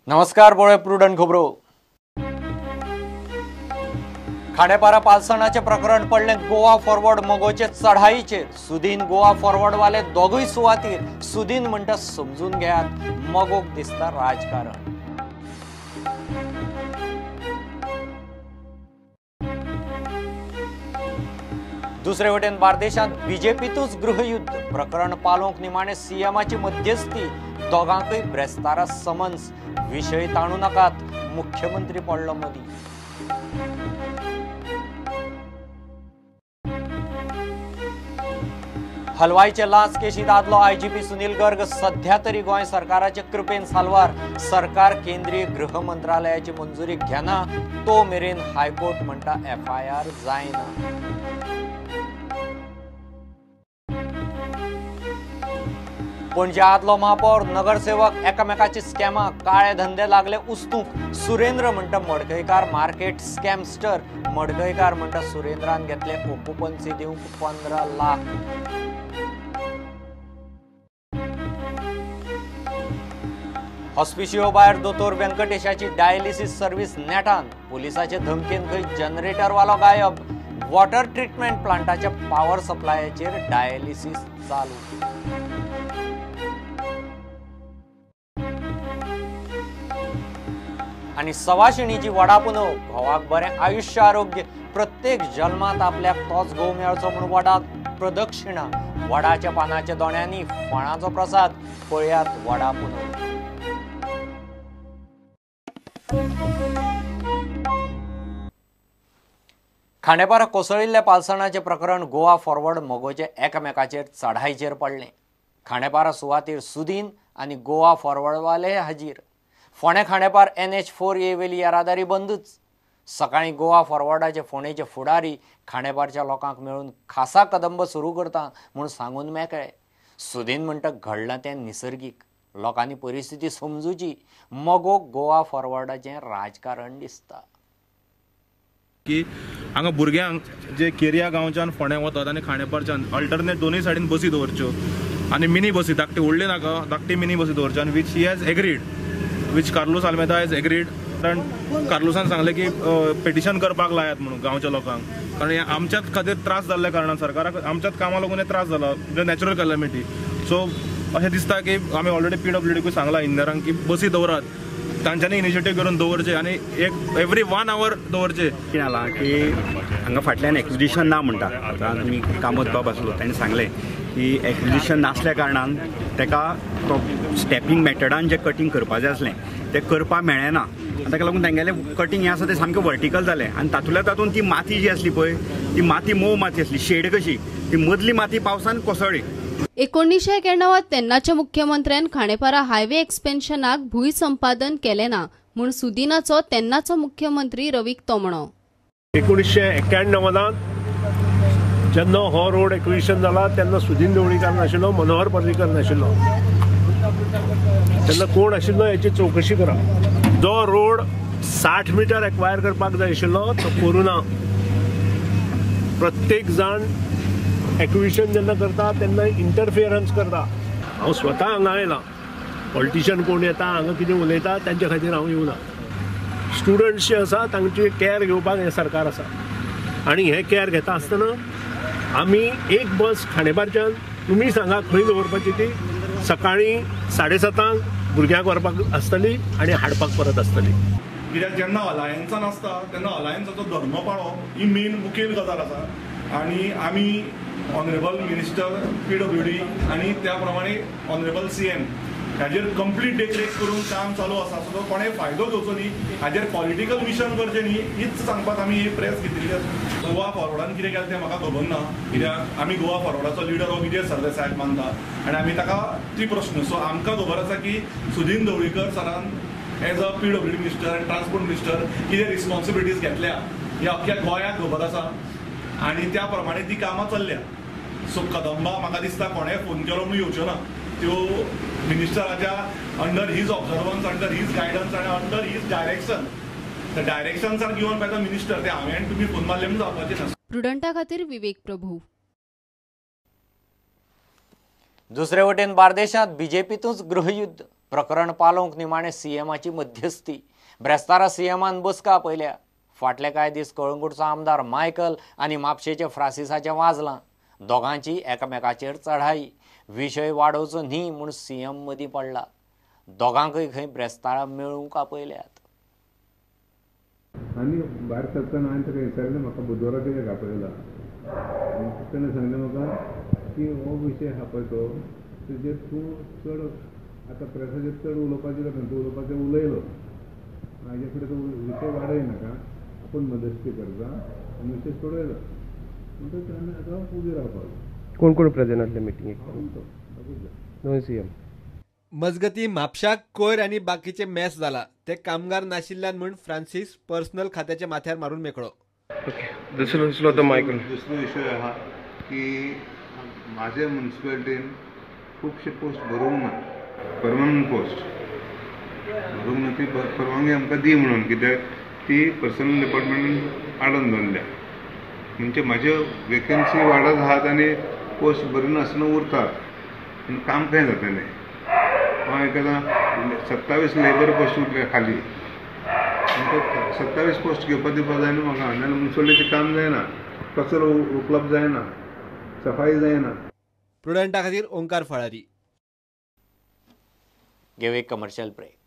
नमस्कार, बोळे प्रुडंट खबरो. खांडेपारा पालसणाचें प्रकरण पडलें गोवा फॉरवर्ड मगोचे चढाईचेर. सुदीन गोवा फॉरवर्ड वाले दोगूय सुवातीर. सुदीन म्हणटा समजून घेयात, मगोक दिसता राजकारण. दुसरे वटेन बार्देशांत बीजेपीतूच गृहयुद्ध. प्रकरण पालोवंक निमाणे सीएमाची मध्यस्थी. दोगांकय ब्रेस्तारा समन्स. विशय ताणू नाकात, मुख्यमंत्री पडलो मदीं. हलवाईचे लांच केशीत आदलो आयजीपी सुनील गर्ग सध्या तरी गोंय सरकाराचे कृपेन साल्वार. सरकार केंद्रीय गृह मंत्रालयाची मंजुरी घेना तो मेरेन हायकोर्ट म्हणटा एफआयआर जायना. पणजे आदलो महापौर नगरसेवक एकामेकाची स्कॅमा, काळे धंदे लागले उस्तूंक. सुरेंद्र म्हणटा मडकयकार मार्केट स्कॅमस्टर. मडकयकार म्हणटा सुरेंद्रान घेतले ओकुपन्सी दिवंक 15 लाख. हॉस्पिशियो भायर दोतोर व्यंकटेशाची डायलिसिस सर्व्हिस नेटान. पोलिसाचे धमकेन खंय जनरेटरवालो गायब. वॉटर ट्रिटमेंट प्लांटाच्या पावर सप्लायाचेर डायलिसिस चालू. आनी सवाशिणीची वडा पुनव. घोवाक बरें आयुश्य आरोग्य, प्रत्येक जल्मांत आपल्याक तोच घोव मेळचो म्हूण वडाक प्रदक्षिणा. वडाच्या पानाच्या दोण्यांनी फळांचो प्रसाद. पळयात वडा पुनव. खांडेपारा कोसळिल्ल्या पालसणाचें प्रकरण गोवा फॉरवर्ड मगोचे एकामेकाचेर चढाईचेर पडलें. खांडेपारा सुवातीर सुदीन आनी गोवा फॉरवर्डवाले हाजीर. फोंडें खांडेपार NH4A वेली येरादारी बंदूच. सकाळीं गोवा फॉरवर्डाचे फोंडेचे फुडारी खांडेपारच्या लोकांक मेळून खासा कदंब सुरू करता म्हूण सांगून मेकळे. सुदीन म्हणटा घडलां तें निसर्गीक, लोकांनी परिस्थिती समजुची. मगो गोवा फॉरवर्डाचें राजकारण दिसता की हांगा भुरग्यांक जे केरिया गांवच्यान फोंड्या वतात आनी खांडेपारच्यान अल्टरनेट दोनूय सायडीन बसी दवरच्यो आनी मिनी बसी, धाकटी व्हडली नाका, धाकटी मिनी बसी दवरच्यो. आनी which he has agreed, which Carlos Almeida has agreed. कारण कार्लुसान सांगलें की पिटिशन करपाक लायात म्हणून गांवच्या लोकांक, कारण हे आमच्याच खातीर त्रास जाल्ल्या कारणान सरकाराक आमच्याच कामां लागून हे त्रास जाला, नॅचरल कॅलमिटी. सो अशें दिसता की आमी ऑलरेडी PWDकूय सांगलां इंजिनियरांक की बसी दवरात, तांच्यांनी इनिशिएटीव करून दवरचे आनी एक एवरी 1 our दवरचे. कितें जालां की हांगा फाटल्यान एक्विजिशन ना म्हणटा. आतां आमी कामत बाब आसलो ताणें सांगलें की एक्विजिशन नासल्या कारणान ताका तो स्टेपींग मेथडान जें कटींग करपाचें आसलें तें करपाक मेळ्ळें ना. आनी ताका लागून तांगेलें कटींग हें आसा तें सामकें वर्टिकल जालें आनी तातूंतल्या तातूंत ती माती जी आसली पळय ती माती मोव माती आसली, शेड कशी, ती मदली माती पावसान कोसळ्ळी. 1991 तेन्नाच्या मुख्यमंत्र्यान खांडेपारा हायवे एक्सपेन्शनाक भूंय संपादन केलें ना म्हूण सुदिनाचो तेन्नाचो मुख्यमंत्री रवीक तोमणो. 1991 जेन्ना हो रोड एक्विजिशन जाला तेन्ना सुदीन ढवळीकार नाशिल्लो, मनोहर पर्रीकर नाशिल्लो, तेन्ना कोण आशिल्लो हेची चवकशी करा. जो रोड 60 मिटर एक्वायर करपाक जाय आशिल्लो तो करूं ना. प्रत्येक जाण एक्विजिशन जेन्ना करता तेन्ना इंटरफियरन्स करता. हांव स्वता हांगा आयला, पॉलिटिशियन कोण येता हांगा कितें उलयता तांचे खातीर हांव येवना. स्टुडंट्स जे आसा तांची कॅर घेवपाक हें सरकार आसा आनी हें कॅर घेता आसतना आमी एक बस खांडेपारच्यान तुमी सांगा खंय दवरपाची ती, सकाळीं 7:30 भुरग्यांक व्हरपाक आसतली आनी हाडपाक परत आसतली. कित्याक जेन्ना अलायन्सान आसता तेन्ना अलायन्साचो धर्म पाळप ही मेन मुखेल गजाल आसा. आनी आमी ऑनरेबल मिनिस्टर PWD आनी त्या प्रमाणे ऑनरेबल CM हाजेर कंप्लीट देखरेख करून काम चालू आसा. सो कोणें फायदो घेवचो न्ही, हाजेर पॉलिटिकल मिशन करचें न्ही, हीच सांगपाक आमी ही प्रेस घेतिल्ली आसा. गोवा फॉरवर्डान कितें केलें तें म्हाका खबर ना, कित्याक आमी गोवा फॉरवर्डाचो लिडर हो विजय सरदेसायाक मानता आनी आमी ताका ती प्रश्न. सो आमकां खबर आसा की सुदीन ढवळीकर सरान as a PWD minister आनी ट्रान्सपोर्ट मिनिस्टर कितें रिस्पॉन्सिबिलिटीज घेतल्या हे अख्ख्या गोंयाक खबर आसा आनी त्या प्रमाणे ती कामां चल्ल्या. सो कदंबा म्हाका दिसता कोणें फोन केलो म्हणून येवच्यो ना, त्यो मिनिस्टराच्या under his observance, under his guidance आनी under his direction. The directions are given by the minister. ते हांवें आनी तुमी फोन मारले म्हणून जावपाचें ना. प्रुडंटा खातीर विवेक प्रभू. दुसरे वटेन बार्देशांत बीजेपीतूच गृहयुद्ध. प्रकरण पालोवंक निमाणें सीएमाची मध्यस्थी. ब्रेस्तारा सीएमान बसका आपयल्या. फाटले कांय दीस कळंगूटचो आमदार मायकल आनी म्हापशेचे फ्रांसिसाचें वाजलां. दोगांची एकामेकाचेर चढाई. विशय वाडोवचो न्ही म्हूण सीएम मदीं पडला. दोगांकय खंय ब्रेस्तारा मेळूंक आपयल्यात. आनी भायर सरतना हांवें ताका विचारलें, म्हाका बुधवारा कित्याक आपयला? ताणें सांगलें म्हाका की हो विशय आहा पळय तो तेजेर तूं चड आतां प्रेसाचेर चड उलोवपाची गरज ना, तूं उलोवपाचें उलयलो, हाजे फुडें तूं विशय वाडय नाका, आपूण मदस्ती करता आनी विशय सोडयलो. म्हणटकच आमी आतां उबी रावपाक. कोण कोण प्रेझेंट आसले मिटिंगेक? दोन सीएम. मजगती म्हापशाक कोयर आनी बाकीचे मेस जाला ते कामगार नाशिल्ल्यान म्हूण फ्रांसीस पर्सनल खात्याच्या माथ्यार मारून मेकळो. दुसरो तो मायकल. दुसरो विशय आहा की म्हाजे म्युनिसिपालिटीन खुबशे पोस्ट भरूंक ना, परमनंट पोस्ट भरूंक ना, ती परवानगी आमकां दी म्हणून, कित्याक ती पर्सनल डिपार्टमेंटान आडोवन दवरल्या. म्हणजे म्हाज्यो वेकन्सी वाडत आहात आनी पोस्ट भरिनासतना उरतात, पूण काम खंय जातलें? हांव आयकलां 27 लेबर पोस्ट उरले खाली, 27 पोस्ट घेवपा दिवपा जायना म्हाका, नाजाल्यार म्युनिसिपालिटीचें काम जायना, कचरो उखलप जायना, सफाई जायना. प्रुडंटा खातीर ओंकार फळारी. घेवया एक कमर्शियल ब्रेक.